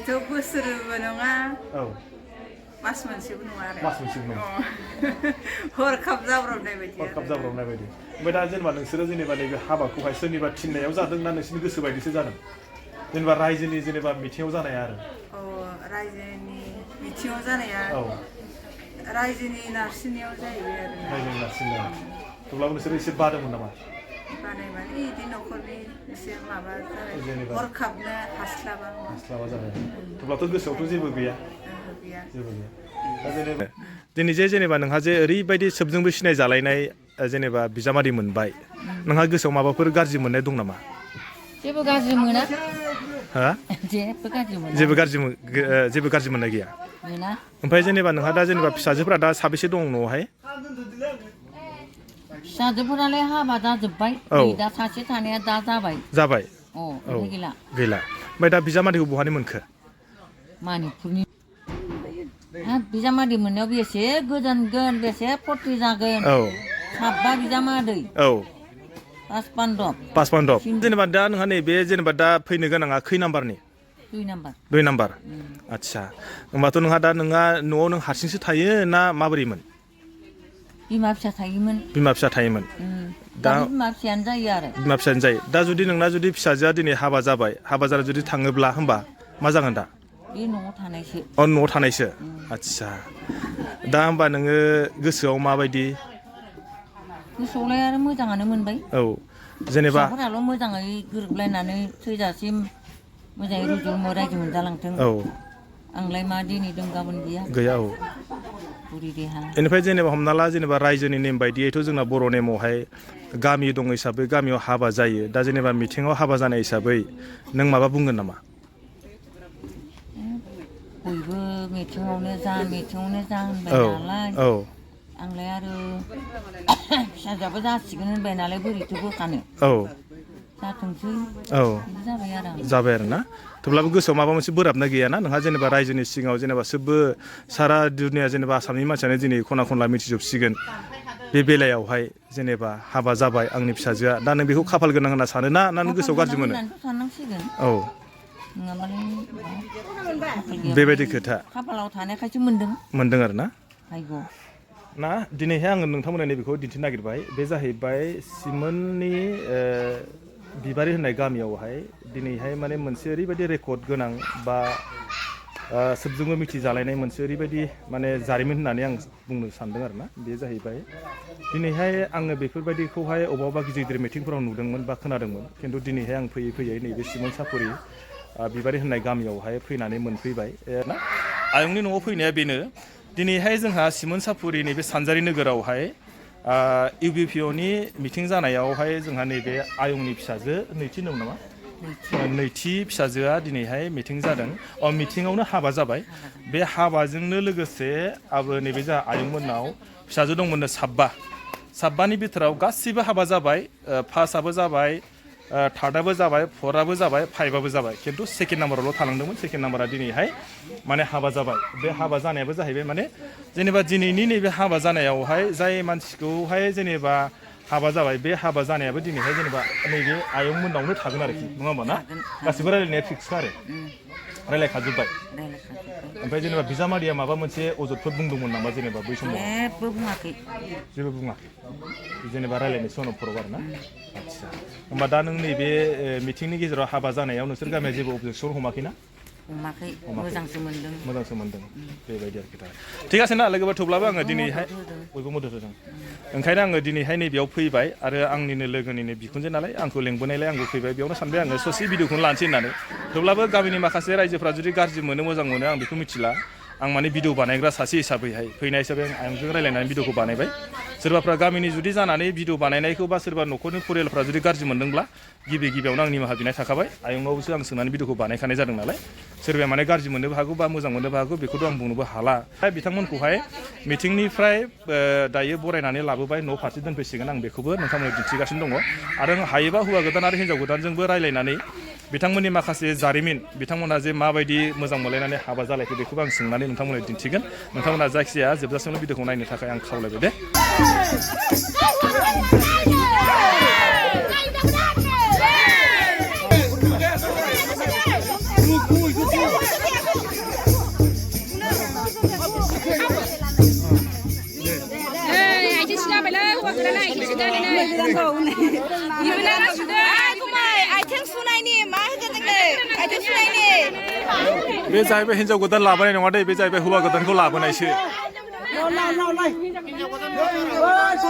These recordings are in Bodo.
बेथ' बोसोरबो नङा मास मोनसेबो नङा आरो मास मोनसेबो नङा हरखाब जाब्रबनाय बायदि ओमफ्राय दा जेनेबा नोंसोरो जेनेबा नैबे हाबाखौहाय सोरनिबा थिननायाव जादों ना नोंसोरनि गोसो बायदिसो जादों जेनेबा रायजोनि जेनेबा मिथिङाव जानाया आरो रायजोनि मिथिङाव जानाया रायजोनि नारसिननायाव जाहैबाय आरो रायजोनि नारसिननायाव थेवब्लाबो नोंसोरो एसे बादोंमोन नामा बानाय माने बिदि न'खरनि एसे माबा जाबाय हरखाबनो हास्लाबा जाबाय थेवब्लाथ' गोसोआवथ' जेबो गैया दा जेनेबा दिनै जेनेबा नोंहा जे ओरैबायदि सोबजोंबो सिनाय जालायनाय जेनेबा बिजामादै मोनबाय नोंहा गोसोआव माबाफोर गाज्रि मोननाय दं नामा जेबो गाज्रि मोना हा जेबो गाज्रि मोननाय गैया ओमफ्राय जेनेबा नोंहा दा जेनेबा फिसाजोफोरा दा साबेसे दं न'आवहाय फिसाजोफोरालाय हाबा जाजोब्बाय दा सासे थानाया दा जाबाय गैला ओमफ्राय दा बिजामादैखौ बहानि मोनखो मानिपुरनि बिजामादै मोननायाव बेसे गोजानगोन बेसे फर्ति जागोन साबा बिजामादै पास पान्दब जेनेबा दा नोंहा नैबे जेनेबा दा फैनो गोनाङा खै नाम्बारनि 2 नाम्बार आदसा होमबाथ' नोंहा दा न'आव नों हारसिंसो थायो ना माबोरैमोन बिमा फिसा थायोमोन दा बिमा फिसायानो जायो दा जुदि नोंना जुदि फिसाजोआ दिनै हाबा जाना जुदि थाङोब्ला होमबा मा जागोन दा बे न'आव थानायसो आदसा दा होमबा नोङो गोसोआव माबायदि गोसोआवलाय आरो मोजाङानो मोनबाय जेनेबा फिसाफोराल' मोजाङै गोरोबलायनानै थैजासिम मोजाङै रुजु रायजो मोनजालांथों आंलाय मा दिनै दं गाबोन गैया बुरि देहा बेनिफ्राय जेनेबा हमना ला जेनेबा रायजोनि नेम बायदियैथ' जोंना बर' नेमावहाय गामि दङ हिसाबै गामियाव हाबा जायो दा जेनेबा मिथिङाव हाबा जानाय हिसाबै नों माबा बुंगोन नामा बयबो मिथिङावनो जा होनबाय नालाय आंलाय आरो फिसाजोआबो जासिगोन होनबाय नालाय बोरैथो बोखानो जाथोंसै जाबाय आरो ना थेवब्लाबो गोसोआव माबा मोनसे बोराबना गैयाना नोंहा जेनेबा रायजोनि सिगाङाव जेनेबा सोबबो सारा दुनिया जेनेबा आसामनि मानसियानो दिनै खना खनला मिथिजोबसिगोन बे बेलायावहाय जेनेबा हाबा जाबाय आंनि फिसाजोआ दा नों बेखौ खाफाल गोनां होनना सानो ना नों गोसोआव गाज्रि मोनो बेबायदि खोथा खाफालाव थानायखायसो मोनदों आरो ना दिनैहाय आङो नोंथांमोननो बेखौ दिन्थिनो नागिरबाय बे जाहैबाय सिमोननि बिबारि होननाय गामियावहाय दिनैहाय माने मोनसे ओरैबायदि रेकर्ड गोनां बा सोबजोंबो मिथिजालायनाय मोनसे ओरैबायदि माने जारिमिन होननानै आं बुंनो सानदों आरो ना बे जाहैबाय दिनैहाय आङो बेफोरबायदिखौहाय अबावबा गिदिर मिटिंफोराव नुदोंमोन बा खोनादोंमोन खिन्थु दिनैहाय आं फैयै नैबे सिमोन सापुरि बिबारि होननाय गामियावहाय फैनानै मोनफैबाय ना आयंनि न'आव फैनाया बेनो दिनैहाय जोंहा सिमोन सापुरि नैबे सानजारि नोगोरावहाय UBPOनि मिटिं जानायावहाय जोंहा नैबे आयंनि फिसाजो नैथि फिसाजोआ दिनैहाय मिटिं जादों मिटिङावनो हाबा जाबाय बे हाबाजोंनो लोगोसे नैबे जोंहा आयंमोननाव फिसाजो दंमोननो साबबानि बिथोराव गासिबो हाबा जाबाय फार्स्टआबो जाबाय थार्डआबो जाबाय फर्थआबो जाबाय फाइभआबो जाबाय खिन्थु सेकेन्ड नाम्बारावल' थालांदोंमोन सेकेन्ड नाम्बारा दिनैहाय माने हाबा जाबाय बे हाबा जानायाबो जाहैबाय माने जेनेबा दिनैनि नैबे हाबा जानायावहाय जाय मानसिखौहाय जेनेबा हाबा जाबाय बे हाबा जानायाबो दिनैहाय जेनेबा नैबे आयंमोननावनो थागोन आरोखि नङा होमबा ना गासिबो रायलायनाया फिक्स आरो रायलायखाजोब्बाय ओमफ्राय जेनेबा बिजामादैया माबा मोनसे अजदफोर बुंदोंमोन नामा जेनेबा बै समाव जेबो बुङाखै जेनेबा रायलायनाय सन'फोराव आरो ना आदसा होमबा दा नों नैबे मिटिंनि गेजेराव हाबा जानायाव नोंसोर गामिया जेबो अबजेक्सन हमाखै ना मोजांसो मोनदों बेबायदि आरोखि थिगासे ना लोगोफोर थेवब्लाबो आङो दिनैहाय बयबो मदद होदों ओंखायनो आङो दिनैहाय नैबेयाव फैबाय आरो आंनिनो लोगोनिनो बिखुनजो नालाय आंखौ लेंबोनायलाय आंबो फैबाय बेयावनो सानबाय आङो ससे भिडिअखौनो लानोसै होननानै थेवब्लाबो गामिनि माखासे रायजोफ्रा जुदि गाज्रि मोनो मोजां मोनो आं बेखौ मिथिला आं माने भिडिअ बानायग्रा सासे हिसाबैहाय फैनाय हिसाबै आंजों रायलायनानै भिडिअखौ बानायबाय सोरबाफ्रा गामिनि जुदि जानानै भिडिअ बानायनायखौ बा सोरबा न'खरनि फरियालफ्रा जुदि गाज्रि मोनदोंब्ला गिबियावनो आं निमाहा बिनाय थाखाबाय आयंनावसो आं सोंनानै भिडिअखौ बानायखानाय जादों नालाय सोरबाया माने गाज्रि मोननोबो हागौ बा मोजां मोननोबो हागौ बेखौथ' आं बुंनोबो हाला बिथांमोनखौहाय मिटिंनिफ्राय दायो बरायनानै लाबोबाय न' फारसे दोनफैसिगोन आं बेखौबो नोंथांमोननो दिन्थिगासिनो दङ आरो हायोबा हौवा गोदान आरो हिन्जाव गोदानजोंबो रायलायनानै बिथांमोननि माखासे जारिमिन बिथांमोनहा जे माबायदि मोजां मोनलायनानै हाबा जालायखो बेखौबो आं सोंनानै नोंथांमोननो दिन्थिगोन नोंथांमोनहा जायखिजाया जोबजासिमल' भिडिअखौ नायनो थाखाय आं खावलायबाय दे बे जाहैबाय हिन्जाव गोदान लाबोनाय नङा दे बे जाहैबाय हौवा गोदानखौ लाबोनायसो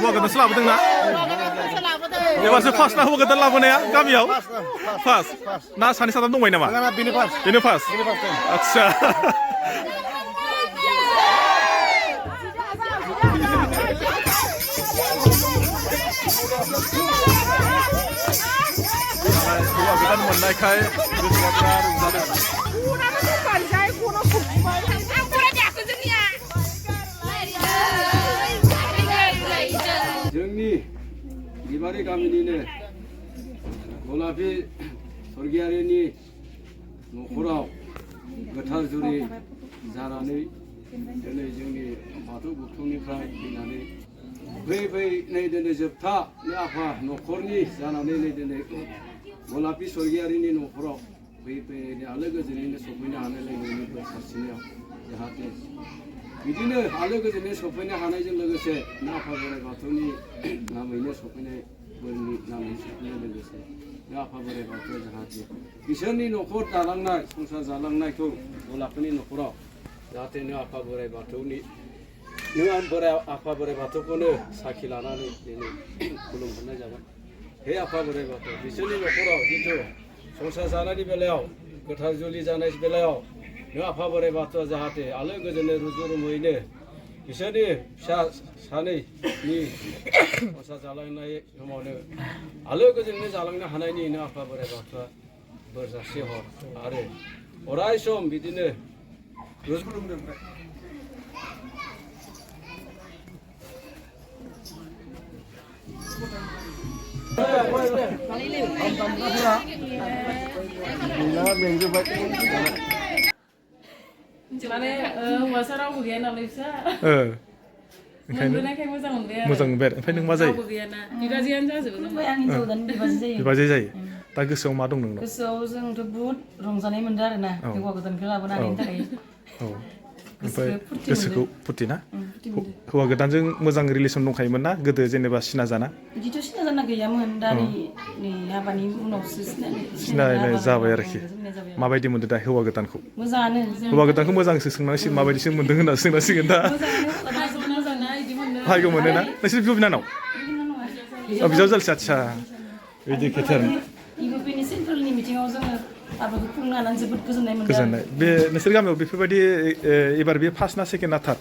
हौवा गोदानसो लाबोदोंना एबारसो फार्स्ट ना हौवा गोदान लाबोनाया गामियाव फार्स्ट ना सानै साथाम दंबाय नामा बेनो फार्स्ट आच्छा हौवा गोदान मोननायखाय गोसोआ रंजादों जोंनि बिबारि गामिनिनो गलापी स्वर्गियारिनि न'खराव गोथार जुलि जानानै दिनै जोंनि बाथौ गुथुंनिफ्राय फैनानै फैयै नै दिनै जोबथा आफा न'खरनि जानानै नै दिनै गलापी स्वर्गियारिनि न'खराव फैयै आलो गोजोनैनो सफैनो हानाय लोगोनि बोर सारस्रिनायाव जाहाथे बिदिनो आलो गोजोनै सफैनो हानायजों लोगोसे आफा बोराइ बाथौनि नामैनो सफैनाय बोरनि नामै सफैनाय लोगोसे आफा बोराइ बाथौआ जाहाथे बिसोरनि न'खर दालांनाय संसार जालांनायखौ गलापीनि न'खराव जाहाथे आफा बोराइ बाथौनि आफा बोराइ बाथौखौनो साखि लानानै दिनै खुलुमहरनाय जाबाय हे आफा बोराइ बाथौ बिसोरनि न'खराव जिथु संसार जानायनि बेलायाव गोथार जुलि जानाय बेलायाव आफा बोराइ बाथौआ जाहाथे आलो गोजोनै रुजु रुमुयैनो बिसोरनि फिसा सानैनि संसार जालांनाय समावनो आलो गोजोनै जालांनो हानायनि आफा बोराइ बाथौआ बोर जासि हर आरो अराय सम बिदिनो माने हौवासा रावबो गैया नालाय फिसा मोनबोनायखाय मोजां मोनबाय आरो मोजां मोनबाय ओमफ्राय नों मा जायो रावबो गैयाना बिबाजैयानो जाजोबो बिबाजै जायो दा गोसोआव मा दं नोंनाव गोसोआव जोंथ' बुहुत रंजानाय मोनदों आरोना हौवा गोदानखौ लाबोनानै थाखाय ओमफ्राय गोसोखौ फुरथि ना हौवा गोदानजों मोजां रिलेसन दंखायोमोन ना गोदो जेनेबा सिना जाना बिदिथ' सिना जाना गैयामोन दा नै हाबानि उनावसो सिनायनाय जाबाय आरोखि माबायदि मोनदों दा हौवा गोदानखौ मोजाङानो हौवा गोदानखौ मोजांसो सोंनांसिगोन माबायदिसो मोनदों होनना सोंनांसिगोन दा भाग्य मोनो ना नोंसोर बिब' बिनानाव बिजावजालिसो आच्छा बिदि खोथा UBPनि सेन्ट्रेलनि मिटिङाव जोङो हाबाखौ खुंनो हानानै जोबोद गोजोननाय मोनदों गोजोननाय बे नोंसोर गामियाव बेफोरबायदि एबार बे फार्स्ट ना सेकेन्ड ना थार्ड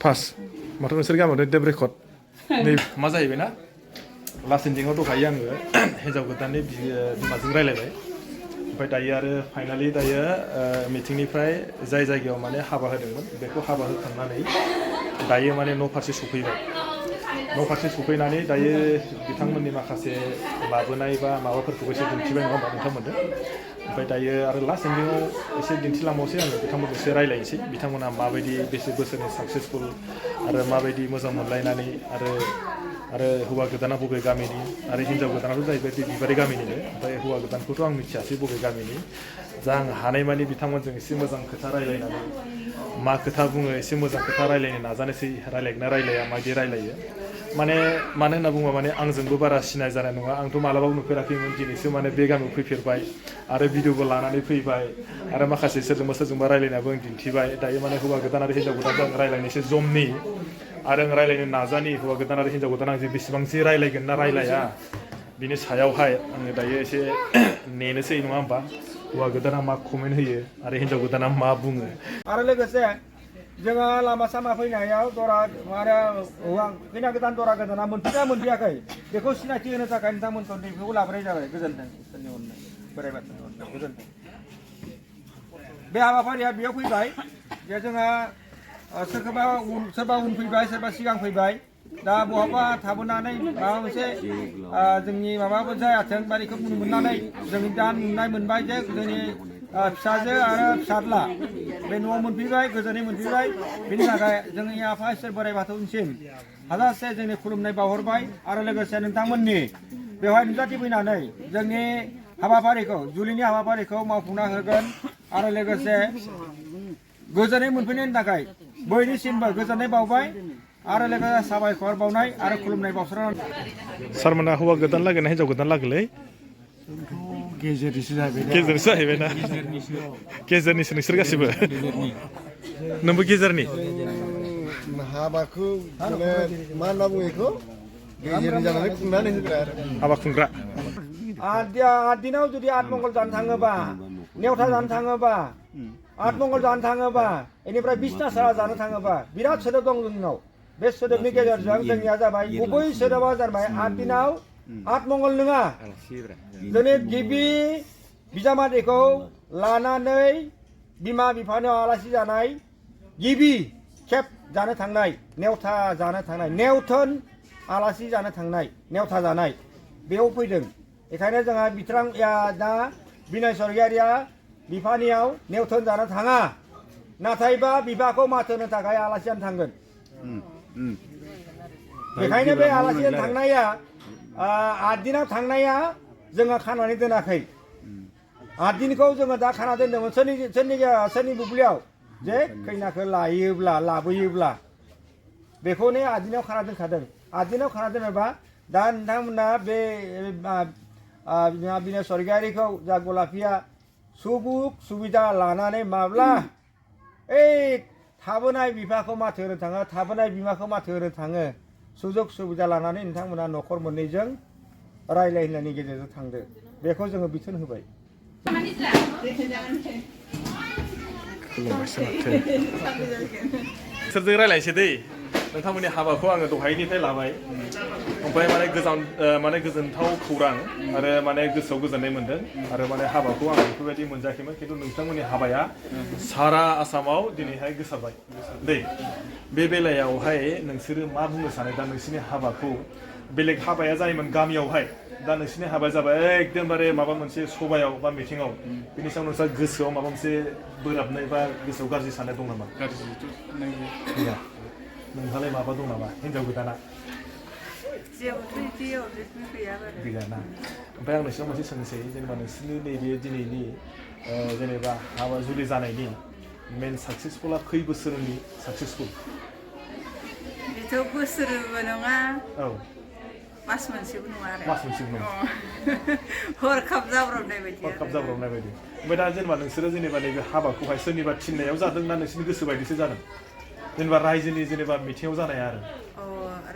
फार्स्ट माथो नोंसोर गामियाव डेभ रेकर्ड नै मा जाहैबाय ना लास्ट एन्डिङाव दंखायो आङो हिन्जाव गोदाननि बिमाजों रायलायबाय ओमफ्राय दायो आरो फाइनालि दायो मिटिंनिफ्राय जाय जायगायाव माने हाबा होदोंमोन बेखौ हाबा होखांनानै दायो माने न' फारसे सफैबाय न' फारसे सफैनानै दायो बिथांमोननि माखासे लाबोनाय बा माबाफोरखौबो एसे दिन्थिबाय नङा होमबा नोंथांमोननो ओमफ्राय दायो आरो लास्ट एन्डिङाव एसे दिन्थिलांबावसै आङो बिथांमोनजों एसे रायलायनोसै बिथांमोना माबायदि बेसे बोसोरनि साक्सेसफुल आरो माबायदि मोजां मोनलायनानै आरो हौवा गोदाना बबे गामिनि आरो हिन्जाव गोदानाथ' जाहैबाय बे बिबारि गामिनिनो ओमफ्राय हौवा गोदानखौथ' आं मिथियासै बबे गामिनि जा आं हानायमानि बिथांमोनजों एसे मोजां खोथा रायलायनानै मा खोथा बुङो एसे मोजां खोथा रायलायनो नाजानोसै रायलायगोना रायलाया माबायदि रायलायो माने मानो होनना बुङोबा माने आंजोंबो बारा सिनाय जानाय नङा आंथ' मालाबाबो नुफेराखैमोन दिनैसो माने बे गामियाव फैफेरबाय आरो भिडिअबो लानानै फैबाय आरो माखासे सोरजोंबा रायलायनाबो आं दिन्थिबाय दायो माने हौवा गोदान आरो हिन्जाव गोदानजों आं रायलायनोसै जमनि आरो आं रायलायनो नाजानि हौवा गोदान आरो हिन्जाव गोदान आं जे बेसेबांसो रायलायगोन ना रायलाया बिनि सायावहाय आङो दायो एसे नेनोसै नङा होमबा हौवा गोदाना मा कमेन्ट होयो आरो हिन्जाव गोदाना मा बुङो आरो लोगोसे जोङो लामा सामा फैनायाव दरा आरो हौवा खैना गोदान दरा गोदाना मोनफैना मोनफैयाखै बेखौ सिनायथि होनो थाखाय नोंथांमोनखौ बेखौ लाबोनाय जाबाय गोजोन्थों इसोरनि अननाय बोराइ बाथौनि अननाय गोजोन्थों बे हाबाफारिया बेयाव फैबाय जे जोंहा सोरबा उन फैबाय सोरबा सिगां फैबाय दा बहाबा थाबोनानै माबा मोनसे जोंनि माबाबो जायाथों बा बेखौ मोननानै जोंनि दा नुनाय मोनबाय जे जोंनि फिसाजो आरो फिसाज्ला बे न'आव मोनफैबाय गोजोनै मोनफैबाय बेनि थाखाय जोंनि आफा इसोर बोराइ बाथौनिसिम हाजासे जोंनि खुलुमनाय बावहरबाय आरो लोगोसे नोंथांमोननि बेवहाय नुजाथि फैनानै जोंनि हाबाफारिखौ जुलिनि हाबाफारिखौ मावफुंना होगोन आरो लोगोसे गोजोनै मोनफैनायनि थाखाय बयनिसिमबो गोजोननाय बावबाय आरो लोगोसे साबायखर बावनाय आरो खुलुमनाय बावस्रानाय सारमोना हौवा गोदान लागोना हिन्जाव गोदान लागोलै गेजेरनिसो जाहैबाय गेजेरनिसो जाहैबाय ना गेजेरनिसो नोंसोर गासिबो नोंबो गेजेरनि हाबाखौ माने मा होनना बुङो बेखौ गेजेरनि जानानै खुंनानै होग्रा आरो हाबा खुंग्रा आठ दिनाव जुदि आठमंगल जानो थाङोबा नेवथा जानो थाङोबा आठमंगल जानो थाङोबा बेनिफ्राय बिसना सारा जानो थाङोबा बिराद सोदोब दं जोंनाव बे सोदोबनि गेजेरजों जोंनिया जाबाय गुबै सोदोबा जाबाय आठ दिनाव आठमंगल नङा जोंनि गिबि बिजामादैखौ लानानै बिमा बिफानियाव आलासि जानाय गिबि खेब जानो थांनाय नेवथा जानो थांनाय नेवथोन आलासि जानो थांनाय नेवथा जानाय बेयाव फैदों बेखायनो जोंहा बिथां दा बिनय सरगियारिया बिफानियाव नेवथोन जानो थाङा नाथायबा बिफाखौ माथो होनो थाखाय आलासि जानो थांगोन बेखायनो बे आलासि जानो थांनाया 8 दिनाव थांनाया जोङो खानानै दोनाखै 8 दिनखौ जोङो दा खाना दोन्दोंमोन सोरनि बुब्लियाव जे खैनाखौ लाबोयोब्ला बेखौनो 8 दिनाव खाना दोनखादों 8 दिनाव खाना दोनोबा दा नोंथांमोना बे बिनय सरगियारिखौ जा गलाफिया सुजुग सुबिदा लानानै माब्ला थाबोनाय बिफाखौ माथो होनो थाङो थाबोनाय बिमाखौ माथो होनो थाङो सुजुग सुबिदा लानानै नोंथांमोना न'खर मोननैजों रायलायनायनि गेजेरजों थांदो बेखौ जोङो बिथोन होबाय सोरजों रायलायनोसै दै नोंथांमोननि हाबाखौ आङो दहायनिफ्राय लाबाय ओमफ्राय माने गोजोनथाव खौरां आरो माने गोसोआव गोजोननाय मोनदों आरो माने हाबाखौ आं बेफोरबायदि मोनजायाखैमोन खिन्थु नोंथांमोननि हाबाया सारा आसामाव दिनैहाय गोसारबाय दै बे बेलायावहाय नोंसोरो मा बुंनो सानो दा नोंसिनि हाबाखौ बेलेग हाबाया जायोमोन गामियावहाय दा नोंसिनि हाबाया जाबाय एकदमबारे माबा मोनसे सभायाव बा मिटिङाव बेनि सायाव नोंस्रा गोसोआव माबा मोनसे बोराबनाय बा गोसोआव गाज्रि साननाय दं नामा गैया नोंहालाय माबा दं नामा हिन्जाव गोदाना गैया ना ओमफ्राय आं नोंसोरनाव मोनसे सोंनोसै जेनेबा नोंसोरनि नैबे दिनैनि जेनेबा हाबा जुलि जानायनि मेन साक्सेसफुला खै बोसोरनि साक्सेसफुल बेथ' बोसोरबो नङा औ मास मोनसेबो नङा आरो मास मोनसेबो नङा हरखाब जाब्रबनाय बायदि ओमफ्राय दा जेनेबा नोंसोरो जेनेबा नैबे हाबाखौहाय सोरनिबा थिननायाव जादों ना नोंसोरनि गोसो बायदिसो जादों जेनेबा रायजोनि जेनेबा मिथिङाव जानाया आरो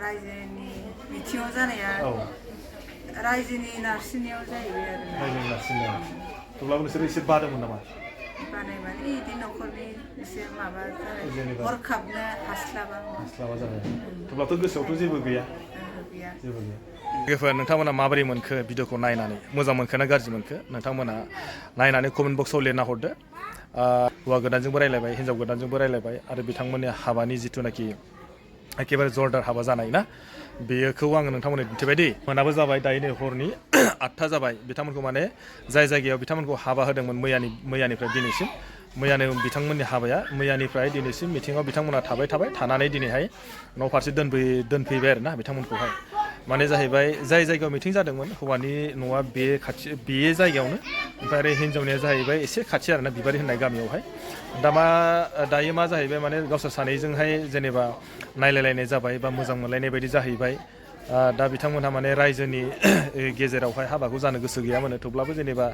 रायजोनि मिथिङाव जानाया रायजोनि नारसिननायाव जाहैबाय आरो रायजोनि नारसिननायाव थेवब्लाबो नोंसोरो एसे बादोंमोन नामा बानाय माने बिदि न'खरनि एसे माबा जाबाय हरखाबनो हास्लाबा जाबाय थेवब्लाथ' गोसोआवथ' जेबो गैया लोगोफोर नोंथांमोना माबोरै मोनखो भिडिअखौ नायनानै मोजां मोनखो ना गाज्रि मोनखो नोंथांमोना नायनानै कमेन्ट बक्सआव लिरना हरदो हौवा गोदानजोंबो रायलायबाय हिन्जाव गोदानजोंबो रायलायबाय आरो बिथांमोननि हाबानि जिथुनाखि एखेबारे जरदार हाबा जानाय ना बेखौ आङो नोंथांमोननो दिन्थिबाय दि मोनाबो जाबाय दायो नै हरनि 8था जाबाय बिथांमोनखौ माने जाय जायगायाव बिथांमोनखौ हाबा होदोंमोन मैयानिफ्राय दिनैसिम मैयानो बिथांमोननि हाबाया मैयानिफ्राय दिनैसिम मिथिङाव बिथांमोना थाबाय थानानै दिनैहाय न' फारसे दोनफैबाय आरो ना बिथांमोनखौहाय माने जाहैबाय जाय जायगायाव मिटिं जादोंमोन हौवानि न'आ बे जायगायावनो ओमफ्राय आरो हिन्जावनिया जाहैबाय एसे खाथि आरोना बिबारि होननाय गामियावहाय दायो मा जाहैबाय माने गावसोर सानैजोंहाय जेनेबा नायलायलायनाय जाबाय बा मोजां मोनलायनाय बायदि जाहैबाय दा बिथांमोनहा माने रायजोनि गेजेरावहाय हाबाखौ जानो गोसो गैयामोन थेवब्लाबो जेनेबा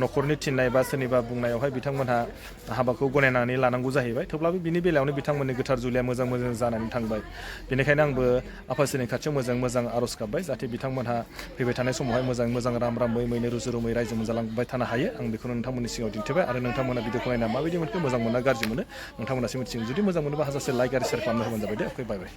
न'खरनि थिननाय बा सोरनिबा बुंनायावहाय बिथांमोनहा हाबाखौ गनायनानै लानांगौ जाहैबाय थेवब्लाबो बिनि बेलायावनो बिथांमोननि गोथार जुलिया मोजां जानानै थांबाय बेनिखायनो आंबो आफा इसोरनि खाथियाव मोजां आर'ज गाबबाय जाहाथे बिथांमोनहा फैबाय थानाय समावहाय मोजां राम मैनो रुजु रुमै रायजो मोनजालांबाय थानो हायो आं बेखौनो नोंथांमोननि सिगाङाव दिन्थिबाय आरो नोंथांमोना भिडिअखौ नायना माबायदि मोनखो मोजां मोना गाज्रि मोनो नोंथांमोनासो मिथिगोन जुदि मोजां मोनोबा हाजासे लाइक आरो शेयार खालामनो होबानो जाबाय दे अके बाय बाय